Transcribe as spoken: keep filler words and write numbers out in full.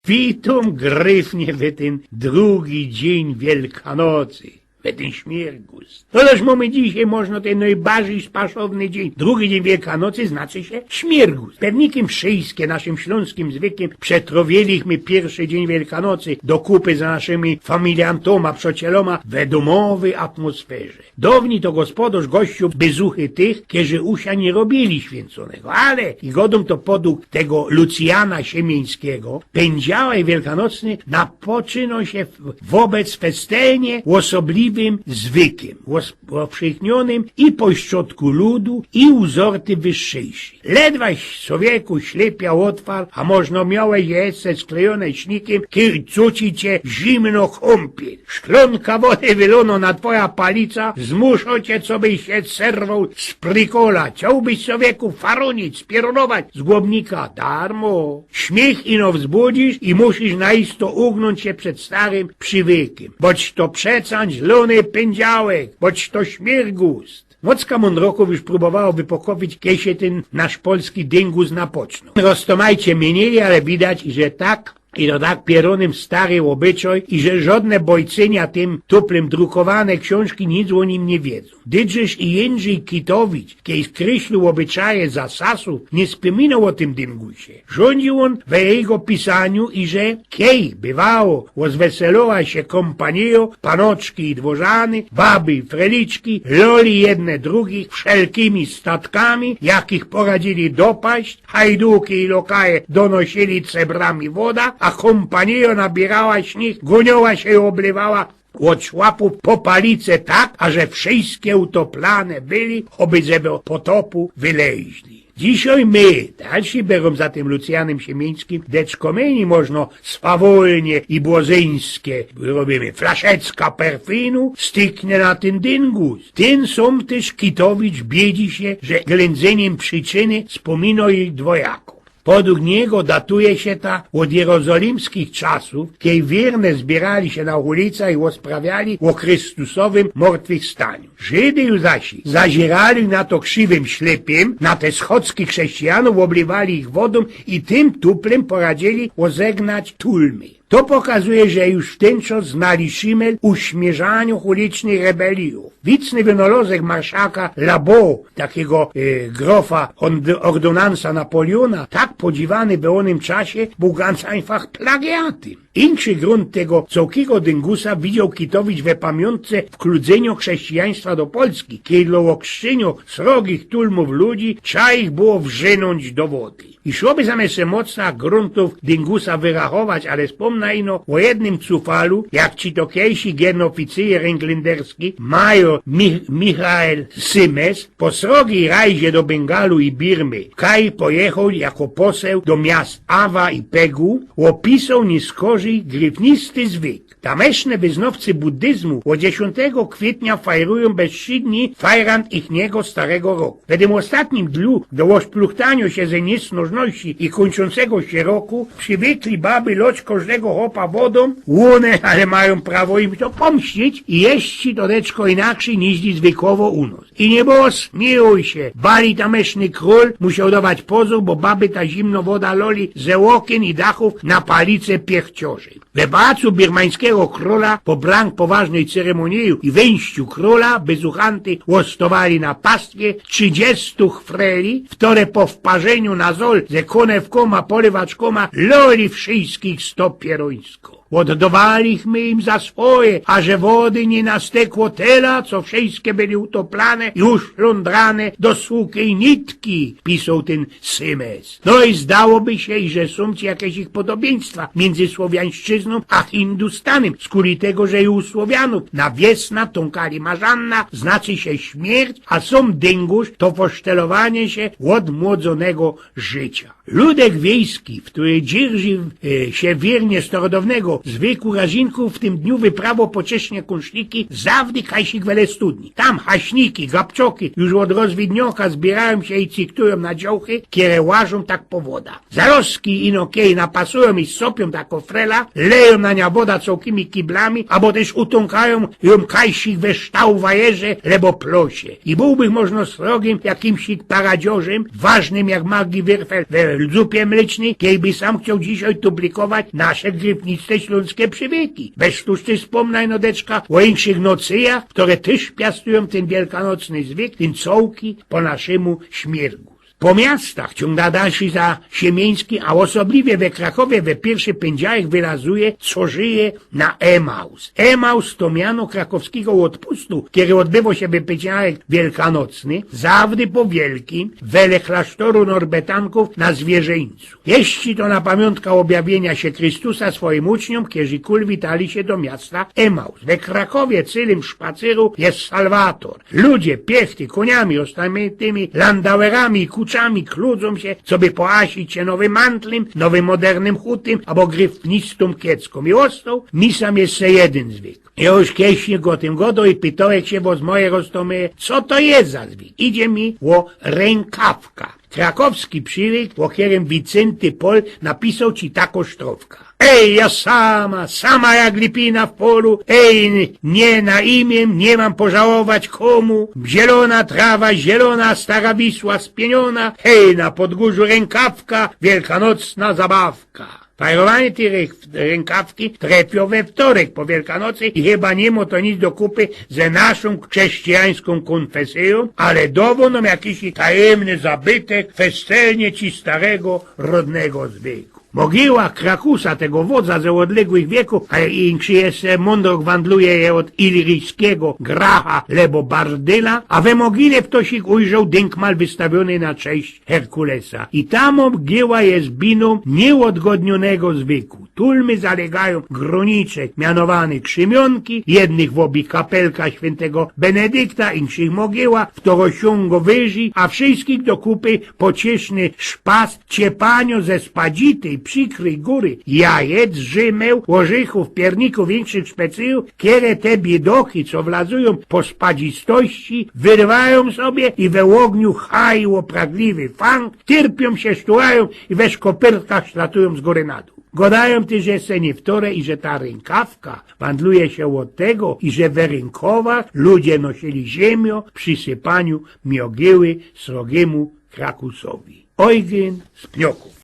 Witōm gryfnie w tyn drugi dziyń Wielkanocy, w tyn śmiergust. No ależ mōmy dzisiej możno tyn nojbardzij spaszowny dziyń. Drugi dziyń Wielkanocy znaczy sie śmiergust. Pewnikym wszyjske naszym ślōnskim zwykym przetrowiyliśmy piyrszy dziyń Wielkanocy do kupy za naszymi familiantōma, przōcielōma we dōmowyj atmosferze. Downij to gospodŏrz gościōł byzuchy tych, kerzy u sia niy robiyli świyncōnego, ale i godōm to podug tego Lucjana Siemińskigo, pyndziałek wielkanocny napoczynŏ sie w-, wobec festelnie ôsobliwym zwykym, ôs-, ôwszechniōnym i pośrodku ludu, i uzorty wyższyjszyj. Ledwaś, czowieku, ślepia ôtwar, a możno miołeś jeszcze sklejōne śniykym, kej cuci cie zimnŏ kōmpiel. Szklōnka wody wylōnŏ na twoja palica zmuszŏ cie, cobyś sie zerwoł z prikola. Chciołbyś, czowieku, farōnić, spiyronować z głobnika? Darmo. Śmiych ino wzbudzisz i musisz na isto ugnōńć sie przed starym przizwykym. Boć to przeca zielōny pyndziałek, boć to śmiergust. Mocka mōndrokōw już prōbowało wypokowić, kej sie tyn nasz polski dyngust napocznōł. Roztōmajcie miynieli, ale widać, że tak, i to tak pierōnym stary ôbyczaj, i że żodne bojcynia tym tuplym drukowane ksiōnżki nic ô nim niy wiedzōm. Dydrzysz i Jindrzyj Kitowicz, kej skryślił ôbyczaje za Sasōw, niy spōminoł ô tym dyngusie. Rządził ôn we jego pisaniu i że kej bywało, ôzweseloła sie kōmpanijo, panoczki i dworzany, baby i freliczki, loli jedne drugich wszelkimi statkami, jakich poradziyli dopaść, hajduki i lokaje donosiyli cebrami woda, a kōmpanijo nabiyroła śniyg, gōnioła sie i ôblywała ôd szłapōw po palice tak, aże wszyjske utoplane byli, ôby ze potopu wyleźli. Dzisiej my, dalszyj byrōm za tym Lucjanym Siemińskim, deczko myni możno swawolnie i błazyńsko robiymy. Flaszeczka perfinu styknie na tyn dyngust. Tyn sōm tyż Kitowicz biedzi sie, że ględzyniym prziczyny spōmino ich dwojako. Podug niego datuje sie ta ôd jerozolimskich czasōw, kej wiyrne zbiyrali sie na ulica i ôsprawiali ô Christusowym mortwychstaniu. Żydy już zasi zaziyrali na to krziwym ślypym, na te schodzki chrześcijanōw ôblywali ich wodōm i tym tuplym poradziyli ôzegnać tulmy. To pokazuje, że już w tyn czas znali szimel uśmierzaniu ulicznych rebelijōw. Wicny wynalŏzek marszałka Labo, takigo, e, grofa ord-, ordonansa Napoleōna, tak podziwany we ônym czasie, bōł ganz einfach plagiatym. Inszy grunt tego cołkigo dyngusa widzioł Kitowicz we pamiōntce wkludzyniŏ chrześcijaństwa do Polski, kej dlŏ ôkrzyniŏ srogich tulmōw ludzi trza ich było wrzynōńć do wody. I szło by zamiast mocna gruntōw dyngusa wyrachować, ale spōmna ino ô jednym cufalu, jak ci to kejsik jedyn ôficyjŏr englanderski, major Mi-, Michael Symes, po srogij rajzie do Bengalu i Birmy, kaj pojechoł jako poseł do miast Awa i Pegu, ôpisoł niskorzij gryfnisty zwyk. Tamyszne wyznŏwcy buddyzmu ô dziesiōntego kwietnia fajrujōm bez trzi dni fajrant ichnigo starego roku. W tym ôstatnim dniu do ôszpluchtaniŏ sie ze niysnożności i kōńczōncego sie roku przywykli baby lŏć kożdego chopa wodōm, ône ale majōm prawo im to pōmścić i jeszcze to deczko inakszyj niźli zwykowŏ u nŏs. I niy było, smiyjōm sie, bali tamyszny krōl musioł dŏwać pozōr, bo baby ta zimnŏ woda loli ze ôkyn i dachōw na palice piechciŏrzi. We pałacu birmańskigo krōla po blank poważnyj ceremoniju i wyńściu krōla bezuchanty ôstowali na pastwie trzidziestu freli, wtore po wparzyniu na zol ze kōnewkōma, polywaczkōma loli wszyjskich sto pierōńsko. Ôddŏwalichmy im za swoje, a że wody niy nastykło tela, co wszyjske byli utoplane i uszlōndrane do suchij nitki, pisoł tyn Symes. No i zdałoby sie, iże sōm ci jakeś ich podobyństwa miyndzy słowiańszczyznōm a Hindustanym, skuli tego, że i u Słowianōw na wiesna tōnkali marzanna znaczy sie śmierć, a sōm dynguś to fosztelowanie sie ôdmłodzonego życiŏ. Ludek wiejski, wtōry dzierżi, e, sie wiyrnie starodownego Zwyku razinkōw w tym dniu wyprawo po Czesznie Kōnszniki zawdy kajsik wele studni. Tam haśniki, gabczoki już ôd rozwidnioka zbiyrajōm sie i ciktujōm na dziołchy, kere łażōm tak po woda. Zarostki ino kej napasujōm i sopiōm ta kofrela, lejōm na niã woda cołkimi kiblami, abo tyż utōnkajōm jōm kajsik we ształu wajerze, lebo plosie. I bōłbych możno srogim jakimsik paradiorzym, ważnym jak magi wyrfel we zupie mlecznyj, kejby sam chcioł dzisiej tublikować nasze gryfniste ślōnskie prziwyki. Bez sztucznych spōmnań, nodeczka, ô inkszych nocyjach, kere tyż piastujōm tyn wielkanocny zwyk, tyn cołki po naszymu śmiergu. Po miastach ciōng dalszy za Siemiński, a ôsobliwie we Krakowie we piyrszy pyndziałek wylazuje, co żyje na Emaus. Emaus to miano krakowskigo ôdpustu, kery ôdbywo sie we pyndziałek wielkanocny, zawdy po wielkim, wele klasztoru norbetankōw na Zwierzyńcu. Jeździ to na pamiōntka ôbjawiynia sie Krystusa swojim uczniōm, kerzi kul witali sie do miasta Emaus. We Krakowie cylym szpacyru je Salwator. Ludzie piechty, kōniami, ôstamiyntnymi landauerami i kuczami kludzōm sie, coby połasić sie nowym mantlym, nowym modernym chutym abo gryfnistōm kiecką. I ôstoł mi sam jeszcze jedyn zwyk. Jŏ już kejś go ô tym godoł i pytołech sie wŏs, moje roztōmyje, co to je za zwyk. Idzie mi ô rynkawka. Krakowski prziwyk, ô kerym Wicynty Pol napisoł ci tako sztrofka. Ej, jŏ sama, sama jak lipina w polu, ej, nie na imiym, niy mam pożałować kōmu. Zielōna trawa, zielōna stara Wisła spiyniyna, hej, na Podgōrzu rynkawka, wielkanocna zabawka. Fajrowanie tyj ryn-, rynkawki trefiyło we wtorek po Wielkanocy i chyba niy mŏ to nic do kupy ze naszōm chrześcijańskōm kōnfesyjōm, ale dŏwŏ nōm jakiś tajymny zabytek, festelnie ci starego, rodnego zwyku. Mogiła Krakusa, tego wodza ze ôdległych wieków, a inkszyj jeszcze mōndro gwandluje je ôd iliryjskigo gracha, lebo bardyla, a we mogile ftosik ujrzoł dynkmal wystawiōny na cześć Herkulesa. I ta mogiła je binōm niyôdgodniōnego zwyku. Tulmy zalegajōm grōniczek mianowany Krzymionki, jednych ôbij kapelka świyntego Benedykta, inkszych mogiła, ftoro siōng wyżyj, a wszyskich do kupy pocieszny szpas, ciepanio ze spadzity i przikryj gōry jajec, rzymeł, ôrzychōw, piernikōw, inkszych specyjōw, kere te biydochy, co wlazujōm po spadzistości, wyrywajōm sobie i we ôgniu haj ôpragliwy fang, tyrpiōm sie, szturajōm i we szkopyrkach szlatujōm z gōry na dōł. Gŏdajōm tyż, że se niy wtore i że ta rynkawka wandluje sie ôd tego, i że we rynkowach ludzie nosili ziymio przi sypaniu miogiły srogimu Krakusowi. Ojgyn z Pniokōw.